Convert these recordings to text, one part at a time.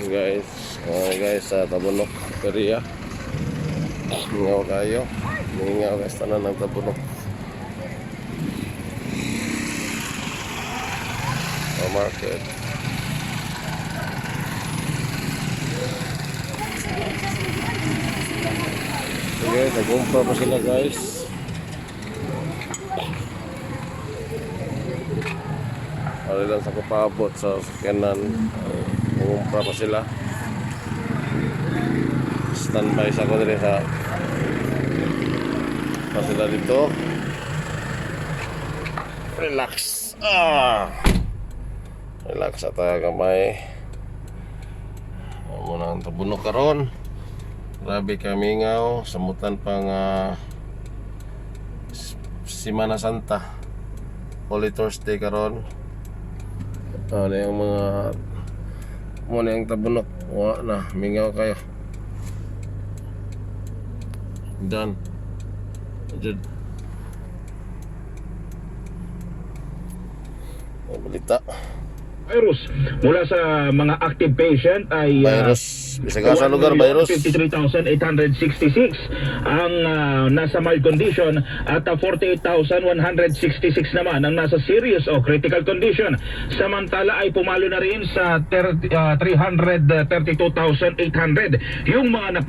Guys, okay guys, sa Tabunok area. Mingaw kayo. Mingaw guys, tanan ng Tabunok. Sa market. So guys, nag-umpra pa sila, guys. Para lang sa kapaabot sa sakyanan. Nag-umpra pa sila. Standby sa ko diri sa pa sila dito. Relax. Ah. Relax at gamay. Amo na ang Tabunok karon. Grabe kamingaw, samutan pa nga Semana Santa. Holy Thursday karon. Ano yung mga mo na yung Tabunok. Wa na, mingaw kayo. Done. Jud. May balita. Virus mula sa mga active patient ay Virus. Bisag asa lugar, virus. 53,866 ang nasa mild condition at 48,166 naman ang nasa serious o critical condition. Samantala ay pumalo na rin sa 332,800 yung mga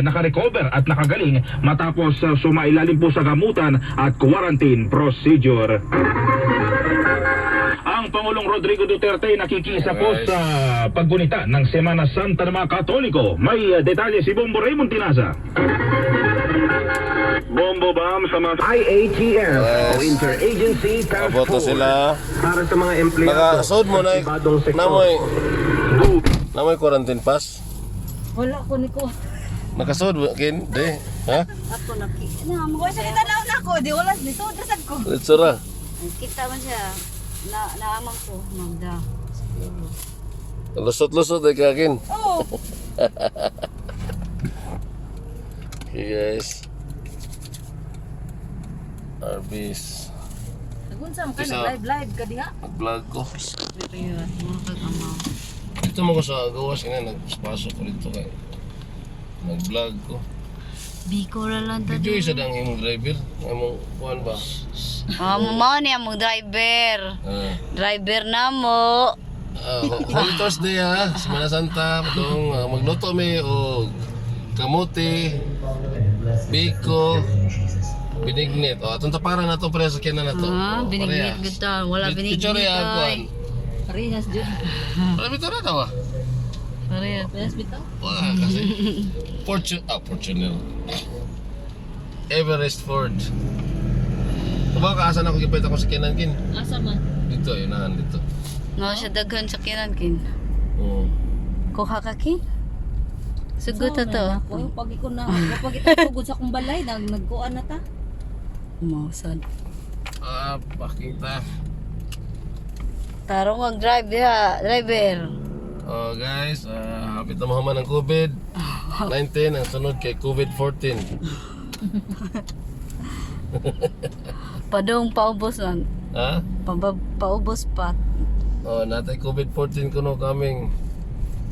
nakarecover at nakagaling matapos sumailalim po sa gamutan at quarantine procedure. Ang Pangulong Rodrigo Duterte nakikiisa po Guys. sa paggunita ng Semana Santa ng mga Katoliko. May detalye si Bombo Raymond Tinaza. Bombo Bam sa mga IATF Yes. o Interagency Task Abot na Force sila. para sa mga empleyado Nakasod mo sa na pribadong sektor. Namoy quarantine pass. Wala ko ni ko. Nakasod ba kin? Di. Ha? Ako naki. Na, mo siya kita na ako, di wala ni so dasad ko. Let's ra. Kita man siya. Na naamang ko, magda. Lusot-lusot ay kakin. Oh, Okay guys. Arbis. nagunsa man ka Isa. nag live live ka diha. Nag-vlog ko. Ayun, mga kagamaw. Dito mo ko sa gawas nga nagpasok ko dito kay nag-vlog ko. Biko ra lang ta. Video isa dang imong driver, imong kuan ba? Ah, mo ni among driver. Ah. Driver na mo. Ah, Holy Thursday ha, Semana Santa, padung magluto mi og kamote, biko, binignit. O, atong taparan na to pre sa na to. Ah, O, binignit parehas. gud ta. Wala binignit. Picture ya kuan. Parehas jud. Wala bitaw na tawa. Parehas. Parehas bitaw. Wala kasi. Fortuner. Everest Ford. Tubaw ka asa na ako gipalit ako sa kinan kin. Asa man? Dito, yun dito. No, siya daghan sa kinan kin. Oo. Kuha ka kin? Sugot na to. Ako, pag iko na, pag itugod sa akong balay, nagkuan na ta. Mausad. Ah, pakita. Tarong ang drive diha, driver. Oh guys, hapit na mahuman ang COVID-19, ang sunod kay COVID-14. Padong paubos man. Ha? Paubos pa. Oh, natay COVID-14 kuno kaming.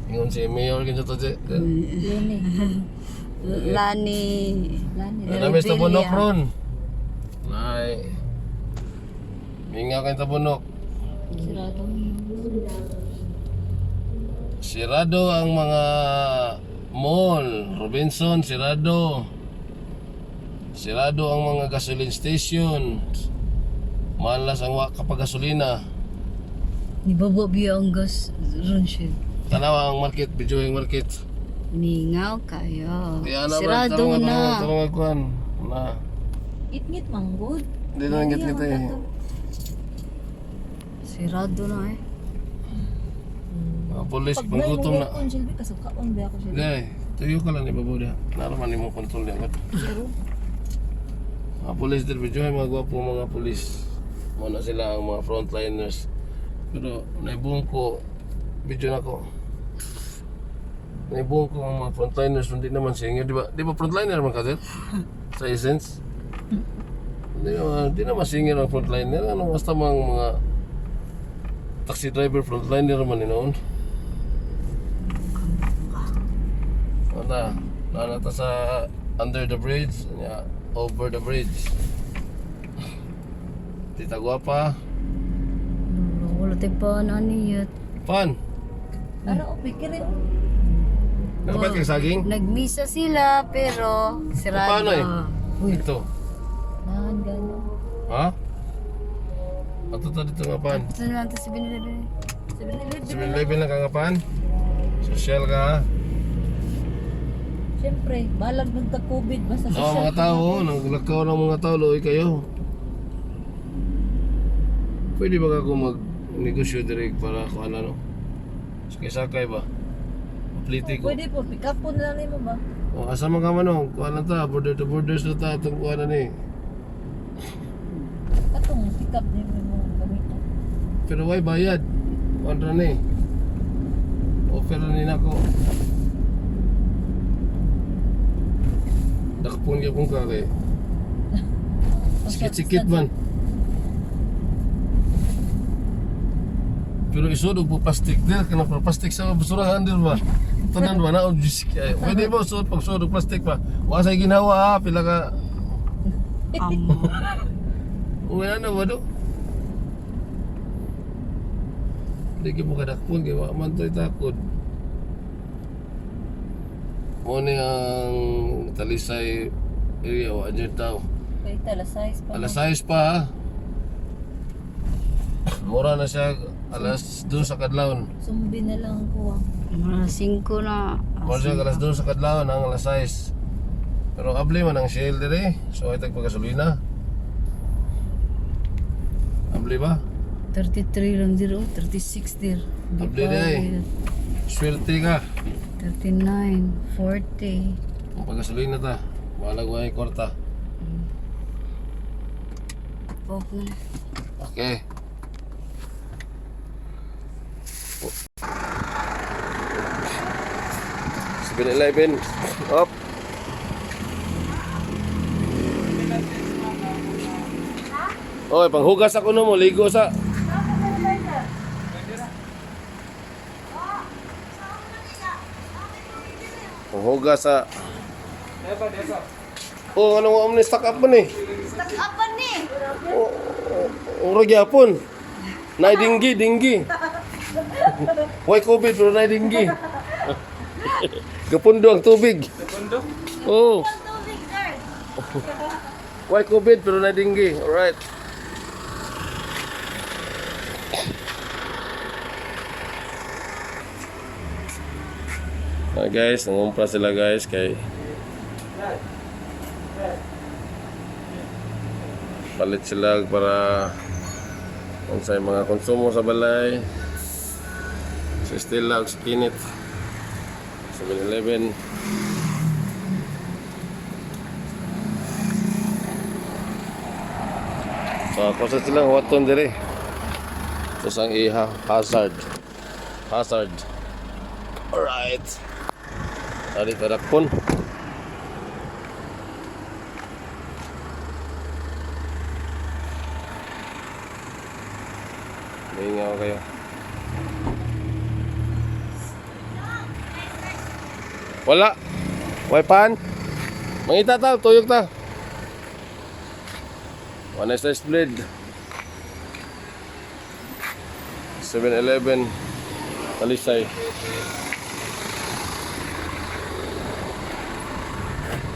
Ingon si Mayor kinsa to si. Lene. Lani. Lani. Nami sa Tabunok ron. Nay. Mingaw kay Tabunok. Sirado. Sirado ang mga mall, Robinson, sirado. Sirado ang mga gasoline station. Malas ang wa kapag gasolina. Ni babo biya ang gas ron siya. Tanawa ang market, video yung market. Mingaw kayo. Kaya na ba, Sirado tarong- na. Tarong tarong kuan. Na. Itngit manggod. Hindi na ngit ngit eh. Sirado na eh. Mga pulis, panggutom na. Pag silbi kasukaon ba ako silbi. Day, tuyo ka lang ni babo dia. Naraman nimo control diya. Mga pulis dir video mga gwapo mga pulis. Mo na sila ang mga frontliners. Pero naibuong ko video na ko. Naibuong ko ang mga frontliners hindi naman singer, di ba? Di ba frontliner man ka dir? Sa essence. Hindi naman singer ang frontliner. Ano basta mga taxi driver frontliner man noon. Mata, naa ta sa under the bridge, nya, over the bridge. Tita Guapa, Wala tayo pa na niya. pan. Ara o pikir eh. Oh. Nakapat kay saging? Nagmisa sila pero sirado. Paano eh? Uy, Ito. Nahan gano. Ha? Ato ta dito nga pan. ito na lang ito sa binili. 7-Eleven. 7-Eleven lang ka nga pan. Social ka ha. Siyempre, balag nagka-COVID basta Oo, social. mga tao, naglakaw ng mga tao, luoy kayo. Pwede ba ako mag-negosyo direct para kung ano, no? Sakay-sakay ba? Mapliti ko. Pwede po, pick up po na lang nimo ba? O, asa man ka man, no? Kuha na ta, border to borders na ta, itong kuha na ni. Katong pick up nimo mo gamiton. Pero why bayad? Kuha na ni. Offer na ni nako. Dakpon gyapon ka kay. Sikit-sikit man. Pero isod og plastic dir kana pa plastic sa basurahan dir ba. Tanan ba na og Diyos, ay, pwede ba sud pag sud og plastic pa. Wa say ginawa ha, pila ka. Amo. Uy na ba do? Di gyud mo kadakpon kay wa man to'y takod. Mo ni ang Talisay area wa jud tao. Kay tala size pa. Alas 6 pa ha. Mura na siya alas 2 sa kadlawon. Sumbi na lang ko. Ah. Mga 5 na. Mura siya alas 2 sa kadlawon ang alas 6. Pero abli man ang Shell dire. So ay tagpagasolina. Abli ba? 33 lang dir oh, 36 dir. Di Abli pa, na eh. dir. Swerte ka. 39, 40. Ang pagasolina ta. Walag way kwarta. Off na. Okay. 7-Eleven. Up. Oy, panghugas ako no mo, ligo sa. Panghugas sa. Oh, ano mo ni stock up man eh. Stock up pa ni. Ura gyapon. Nay dinggi, dinggi. Why COVID pero nay dinggi. Gapundo ang tubig. Gapundo? Oo. Oh. Tubig, sir. Why COVID pero nay dinggi. Alright. Ah, guys, nangumpra sila guys kay palit sila para unsay mga konsumo sa balay. Si Stella ug si Kenneth. 7-Eleven. So ako sa silang waton dire. Tapos ang iha hazard. Hazard. Alright. Tadi tarakpon. Lingaw kayo. Wala. Way pan. Mangita ta, tuyok ta. One size blade. 7-Eleven. Talisay.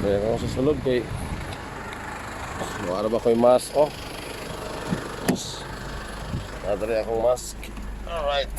Meron ako sa sulod kay wala ba ko'y mask? Oh. Yes. Nadali akong mask. Alright.